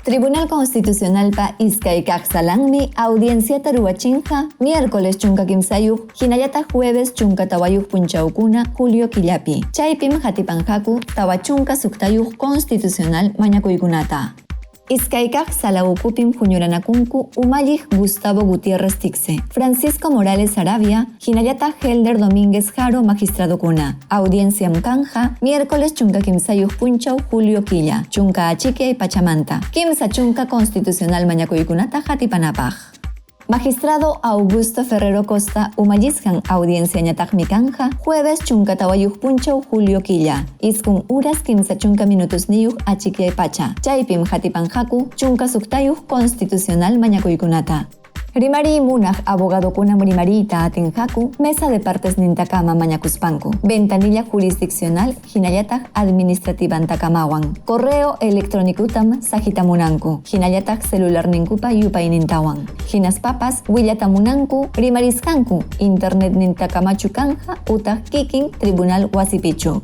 Tribunal Constitucionalpa iskay kaq salanmi audienciata ruwachinqa miércoles 13 hinallataq jueves 14 punchawkuna julio killapi. Chaypim hatipanqaku 46 constitucional mañakuykunata. Iskay kaq sala ukupim huñuranakunku umalliq Gustavo Gutiérrez Ticse, Francisco Morales Arabia, hinallataq Helder Domínguez Jaro magistradokuna. Audienciam kanja miércoles 13 punchaw julio killa, chunka achikyay pachamanta, 30 constitucional mañakuykunata hatipanapaq. Magistrado Augusto Ferrero Costa umallisqan audienciañataqmi kanja jueves 14 punchaw julio killa, 9 horas 30 minutos niyuq achikyay pacha. Chaypim hatipanqaku 16 constitucional mañakuykunata. Rimari munaq abogadokunam rimariyta atinqaku mesa de partes nintakama mañakuspanku. Ventanilla jurisdiccional hinallataq administrativantakamawan. Correo electronikutam saqitamunanku. Hinallataq celularninkupa yupaynintawan. Hinaspapas willatamunanku rimarisqanku internet nintakamachu kanja utaq kikin tribunal wasipichu.